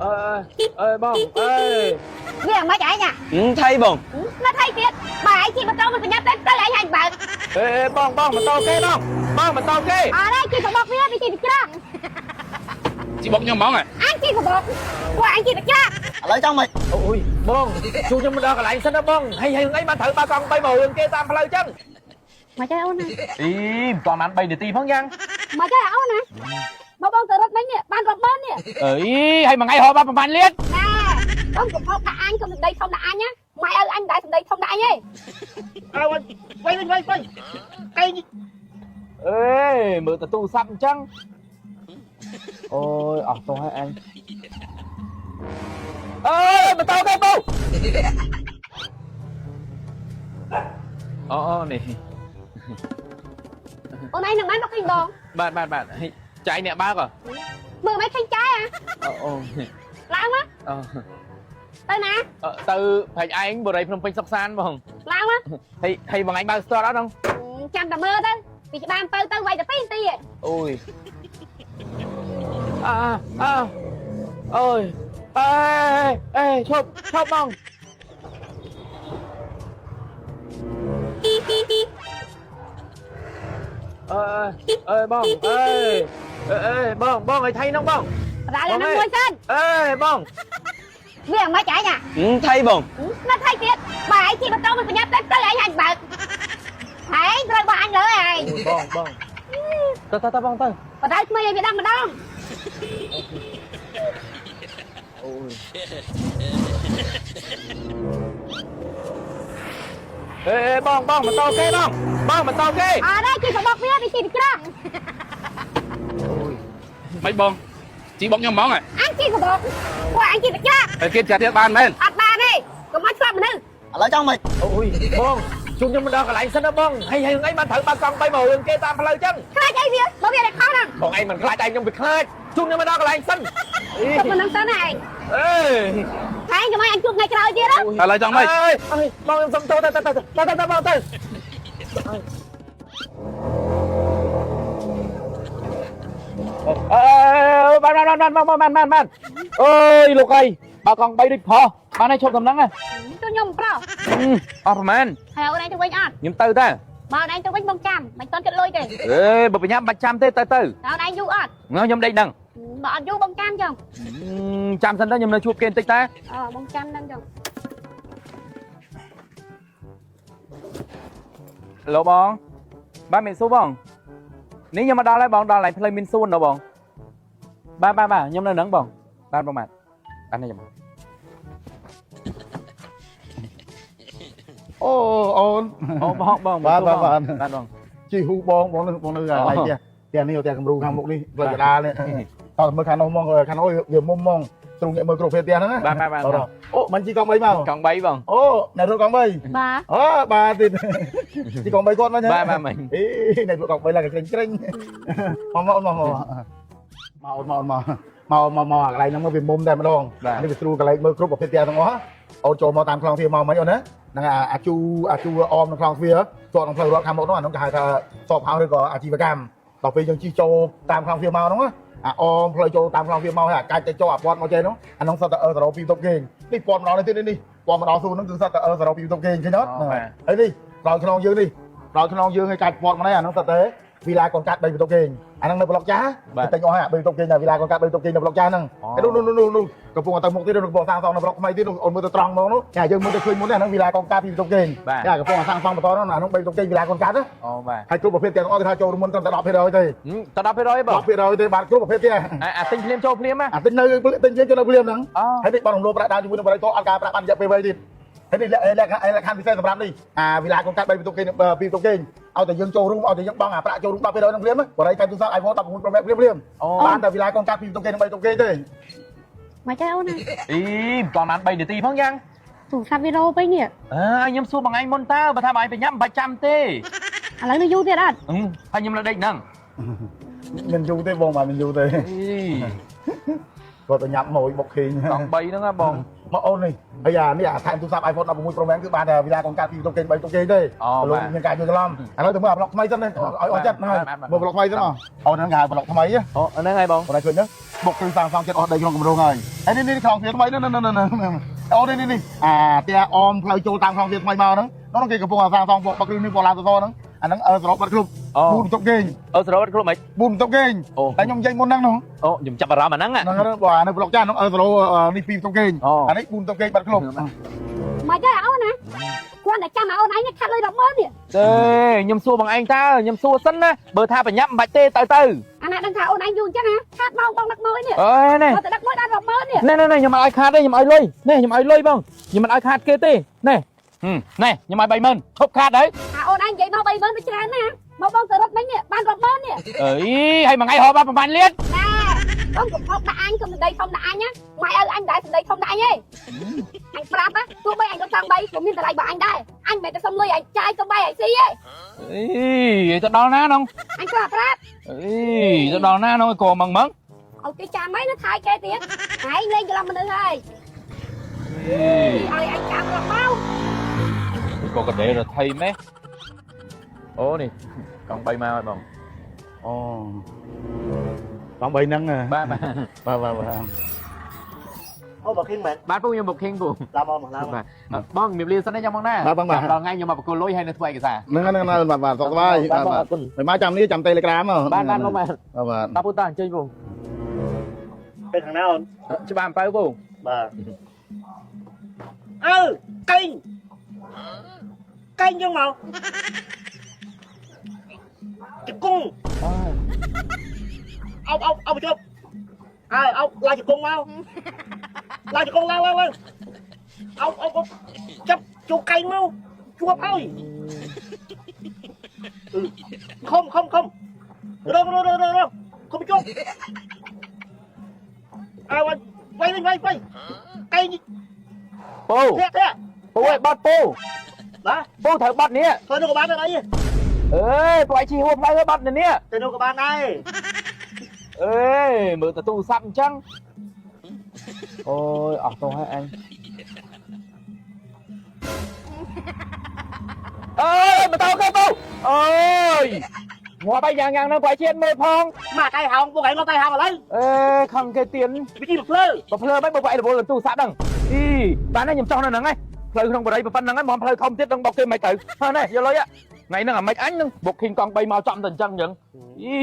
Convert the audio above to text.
អើអើបងអើយ វាមិនឯងអា ថៃបង នៅថៃទៀតបើឯងជិះម៉ូតូមិនប្រញាប់ទេទៅឯងហាញ់បើក អេបងបងម៉ូតូគេបងបងម៉ូតូគេ អត់ទេជិះកាបុកវាវាជិះទៅច្រក ជីបុកខ្ញុំហ្មងហ៎ អញជិះកាបុកពួកអញជិះទៅច្រក ឥឡូវចង់មិន អូយបងជួយខ្ញុំមកដល់កន្លែងសិនណាបងហើយហើយអីបានត្រូវបើកង់3មករឿងគេតាមផ្លូវចឹង មកចេះអូនណា អីមិនតាន់បាន3នាទីផងយ៉ាង មកចេះអូនណាមកបងទៅរត់មិញនេះបានរាប់ម៉ឺននេះ អីហើយមួយថ្ងៃហៅបានប្រហែលលាន ណែបងកុំហូបដាក់អញកុំសម្ដីធំដាក់អញណាម៉ែឪអញមិនដែលសម្ដីធំដាក់អញទេ អើវិញវិញវិញវិញកែងអេមើលទៅទូរស័ព្ទអញ្ចឹងអូយអស់តោះហើយអញអើយម៉ូតូគេពូអូអូនេះ អូនឯងនឹងបានមកឃើញបង បាទបាទបាទចាយអ្នកបើកហ៎ មើលមិនឃើញចាយអា អូអូ ឡើងមក អូ ទៅណា ទៅប្រហែលឯងបរិយភ្នំពេញសុកសានបង ឡើងមក ហើយហើយបងឯងបើកស្ទាត់អត់ហ្នឹង ចាំតែមើលទៅពីច្បារអំពៅទៅវាយតែ2នាទីឯង អូយអើអើអូយអេអេឈប់ឈប់បងអើអើបងអេអេបងបងឲ្យថៃហ្នឹងបង បដាឡើងមួយសិន អេបង វាមិនឯងអា ថៃបង នៅថៃទៀតបើឯងជិះម៉ូតូមិនប្រញាប់ទេទៅឯងហាញ់បើកឯងត្រូវបើអញលើឯង បងបងទៅទៅទៅបងទៅ បដៅក្មេងឲ្យវាដឹងម្ដង អូយអេបងបងម៉ូតូគេបងបងម៉ូតូគេ អត់ទេជិះកាបុកវាវាជិះទៅច្រក មិនបងជីបុកខ្ញុំហ្មងហ៎ អញជិះកាបុកពួកអញជិះទៅច្រក ហើយគេចាត់ទៀតបានមែន អត់បានទេកុំឲ្យឆ្លាប់មនុស្ស ឥឡូវចង់មិន អូយបងជួយខ្ញុំមកដល់កន្លែងសិនណាបងហើយហើយអីបានត្រូវបើកង់3មករឿងគេតាមផ្លូវចឹង ខ្លាចអីវាបើវាតែខុសហ្នឹង បងឯងមិនខ្លាចតែខ្ញុំវាខ្លាចជួយខ្ញុំមកដល់កន្លែងសិន ជប់មិនហ្នឹងសិនណាឯង អេ ឯងកុំឲ្យអញជួបថ្ងៃក្រោយទៀតណា ឥឡូវចង់មិន អើយអើយបងខ្ញុំសុំទោសទៅទៅទៅទៅទៅបងទៅអើបានបានបានបានបានបានបានអើយលោកអីបើកង់3ដូចផោះបានឲ្យឈប់តំណឹង ជួយខ្ញុំប្រុស អស់ប្រហែល ហើយអូនឯងទៅវិញអត់ ខ្ញុំទៅតា បើអូនឯងទៅវិញបងចាំមិនតន់គិតលុយទេ អេបើបញ្ញាបាច់ចាំទេទៅទៅ តើអូនឯងយូរអត់ ខ្ញុំដេកហ្នឹង បើអត់យូរបងចាំចឹង ចាំសិនទៅខ្ញុំនៅជួបគេបន្តិចតា អឺបងចាំហ្នឹងចឹង ឡូបងបាទមានសួរបងនេះខ្ញុំមកដល់ហើយបងដល់ហើយផ្លូវមានសួនដល់បងបាទបាទបាទខ្ញុំនៅហ្នឹងបងបាទបងបាទបាទនេះខ្ញុំ អូអូន អូបងបង បាទបាទបាទ បាទបង ជីហ៊ូបងបងនៅបងនៅកន្លែងផ្ទះផ្ទះនេះផ្ទះគំរូខាងមុខនេះផ្លូវកដាលនេះតើមើលខាងនោះហ្មងខាងនោះវាមុំហ្មងទ្រូងមើលគ្រប់ផ្ទះហ្នឹងណា បាទបាទបាទ អូមិនជីកង់3មក កង់3បង អូអ្នករត់កង់3 បាទ អូបាទទៀតជីកង់3គាត់មក បាទបាទមិញ អេអ្នករត់កង់3ឡើងក្រេញក្រេញមកមកមកមកមកមកមកមកមកមកកន្លែងហ្នឹងមកវាមុំតែម្ដងនេះវាស្រួលកន្លែងមើលគ្រប់ប្រភេទផ្ទះទាំងអស់អូនចូលមកតាមខ្លងទ្វារមកមិនអូនណាហ្នឹងអាជូអាជូអមក្នុងខ្លងទ្វារជាប់ក្នុងផ្លូវរត់ខាងមុខនោះអានោះគេហៅថាសពហៅឬក៏អាជីវកម្មដល់ពេលយើងជិះចូលតាមខ្លងទ្វារមកហ្នឹងអាអមផ្លូវចូលតាមខ្លងទ្វារមកហើយអាកាច់ទៅចូលអាពាត់មកចេះនោះអានោះសត្វតែអឺសរោពីតុបគេងនេះពាត់ម្ដងនេះទៀតនេះពាត់ម្ដងស៊ូហ្នឹងគឺសត្វតែអឺសរោពីតុបគេងឃើញអត់ហើយនេះដល់ខ្នងយើងនេះដល់ខ្នងយើងឲ្យកាច់ពាត់មកនេះអានោះសត្វតែវីឡាកូនកាត់3បន្ទប់គេងអាហ្នឹងនៅប្លុកចាស់តែញអស់ហើយ3បន្ទប់គេងវីឡាកូនកាត់3បន្ទប់គេងនៅប្លុកចាស់ហ្នឹងហើយនោះនោះនោះកំពុងតែទៅមុខទៀតនោះកំពុងសាងសង់នៅប្លុកថ្មីទៀតនោះអូនមើលទៅត្រង់ហ្មងនោះតែយើងមើលទៅឃើញមុននេះអាហ្នឹងវីឡាកូនកាត់2បន្ទប់គេងតែកំពុងតែសាងសង់បន្តនោះអាហ្នឹង3បន្ទប់គេងវីឡាកូនកាត់ណា អូបាទ ហើយគ្រប់ប្រភេទទាំងអស់គេថាចូលមុនត្រឹមតែ10%ទេ ទៅ10%បង 10%ទេបាទគ្រប់ប្រភេទទេ អាទិញភ្លាមចូលភ្លាមណា អាទិញនៅទិញយើងចូលនៅភ្លាមហ្នឹង អូ ហើយនេះបងរំលោភប្រាក់ដើមជាមួយនឹងបរិយាអត់ការប្រាក់បានរយៈពេលវែងទៀតហើយនេះលក្ខលក្ខខណ្ឌពិសេសសម្រាប់នេះអាវីឡាកូនកាត់3បន្ទប់គេង2បន្ទប់គេងឲ្យតែយើងចូលរួមឲ្យតែយើងបង់អាប្រាក់ចូលរួម10%ហ្នឹងភ្លាមបរិយាទូរស័ព្ទ iPhone 16 Pro Max ភ្លាមភ្លាម អូ បានតែវីឡាកូនកាត់2បន្ទប់គេងនិង3បន្ទប់គេងទេ មកចេះអូនណា អីមិនតាន់បាន3នាទីផងយ៉ាង ទូរស័ព្ទវីរ៉ូពេញនេះ អើខ្ញុំសួរបងឯងមុនតើបើថាបងឯងបញ្ញាមិនបាច់ចាំទេ ឥឡូវនៅយូរទៀតអត់ ហើយខ្ញុំនៅដេកហ្នឹង មិនយូរទេបងបាទមិនយូរទេ អី គាត់ទៅញ៉ាំម៉ួយបុកខេង កង់3ហ្នឹងណាបង មកអូននេះហើយអានេះអាថែមទូរស័ព្ទ iPhone 16 Pro Max គឺបានតែវីឡាកូនកាត់2បន្ទប់គេង3បន្ទប់គេងទេលោកមានការយល់ច្រឡំឥឡូវទៅមើលអាប្លុកថ្មីសិនឲ្យអស់ចិត្តហើយមើលប្លុកថ្មីសិនអូនហ្នឹងគេហៅប្លុកថ្មី អូហ្នឹងហើយបង បងឯងឃើញទេ បុកគឺសាងសង់ចិត្តអស់ដីក្នុងគម្រោងហើយហើយនេះនេះខ្លោងទ្វារថ្មីនោះនោះនោះអូនេះនេះនេះអាផ្ទះអមផ្លូវចូលតាមខ្លោងទ្វារថ្មីមកហ្នឹងនោះគេកំពុងសាងសង់បុកគ្រឹះនេះពណ៌ឡានសសរហ្នឹងអាហ្នឹងអឺសរុបបាត់គ្រប់ អូ 4បន្ទប់គេង អូសរោគ្រប់មិន 4បន្ទប់គេង អូ តែខ្ញុំនិយាយមុនហ្នឹងនោះ អូខ្ញុំចាប់អារម្មណ៍អាហ្នឹង ហ្នឹងហើយបើអានៅប្លុកចាស់ហ្នឹងអឺសរោនេះ2បន្ទប់គេង អូ អានេះ4បន្ទប់គេងបាត់គ្រប់ មកទេអូនណាគាត់តែចាំអូនឯងខាត់លុយ100000នេះ ទេខ្ញុំសួរបងឯងតើខ្ញុំសួរសិនណាបើថាប្រញាប់មិនបាច់ទេទៅទៅ អាណាដឹងថាអូនឯងយូរអញ្ចឹងណាខាត់មកបងដឹកមួយនេះ អើយនេះ មកទៅដឹកមួយដល់100000នេះ នេះនេះខ្ញុំអត់ឲ្យខាតទេខ្ញុំឲ្យលុយនេះខ្ញុំឲ្យលុយបងខ្ញុំមិនឲ្យខាតគេទេនេះនេះខ្ញុំឲ្យ30000ឈប់ខាតហើយ អាអូនឯងនិយាយមក30000វាច្រើនណាមកបងទៅរត់មិញនេះបាន100000នេះ អើយហើយមួយថ្ងៃហូបបានប្រហែលលាន ណែបងកុំហប់ដាក់អញកុំសម្ដីធំដាក់អញណាម៉ែឪអញដែរសម្ដីធំដាក់អញទេអញប្រាប់ណាទោះបីអញរត់តាំង3ក៏មានតម្លៃរបស់អញដែរអញមិនមែនតែសុំលុយអញចាយសុំបាយអញស៊ីទេ អីទៅដល់ណានង អញគ្រាន់តែប្រាប់ អីទៅដល់ណានងក៏ម៉ងម៉ង ឲ្យគេចាំហើយណាថយគេទៀតឯងលេងច្រឡំមនុស្សហើយឲ្យអញចាំរត់មក ក៏កដេរថៃម៉េះអូនេះកង់3មកហើយបង អូបង3ហ្នឹង បាទបាទ បាទបាទបាទ អូបើគិងមែន បាទពូខ្ញុំ booking ពូ ឡើងមកឡើងមក បាទបងជំរាបលាសិនណាចាំបងណា បាទបងបាទ ដល់ថ្ងៃខ្ញុំមកបកគលលុយហើយនៅធ្វើឯកសារ ហ្នឹងហ្នឹងហ្នឹងបាទបាទសុខសប្បាយបាទបាទមិនមកចាំនេះចាំ Telegram ហ៎ បាទបាទបងបាទ បាទបាទ បាទពូតាអញ្ជើញពូ ទៅខាងណាអូន ច្បាស់អំពៅពូ បាទអើកេងកេងយើងមកជង្គង់អោបអោបអោបជប់អើអោបឡើងជង្គង់មកឡើងជង្គង់ឡើងឡើងឡើងអោបអោបចាប់ជួកែងមកជួបហើយខំខំខំរងរងរងរងខំជប់អើវ៉ៃវិញវ៉ៃវ៉ៃកែង ពូ ធាក់ធាក់ ពូឲ្យបត់ពូ បាទ ពូត្រូវបត់នេះ ធ្វើនោះក៏បានដែរអី អើយពូឲ្យជីហួរផ្លូវឲ្យបត់នេះ ទៅនោះក៏បានដែរ អេមើលទៅទូរស័ព្ទអញ្ចឹងអូយអស់ទោសហើយអញអើយមកតោគេពូអើយងាប់ហើយយ៉ាងយ៉ាងហ្នឹងប្រហែលជាតិមើលផង មកតៃហោងពួកឯងមកតៃហោងឥឡូវ អេខំគេទៀន វិធីភ្លើ បើភ្លើមិនបើឯងរវល់លើទូរស័ព្ទហ្នឹងអីបានហើយខ្ញុំចង់នៅហ្នឹងឯងផ្លូវក្នុងបរិយប៉ុណ្្នឹងឯងមកផ្លូវធំទៀតនឹងបុកគេមិនទៅហើយនេះយកលុយថ្ងៃហ្នឹងអាម៉េចអញនឹងបុកឃីងកង់3មកចំទៅអញ្ចឹងអញ្ចឹងអី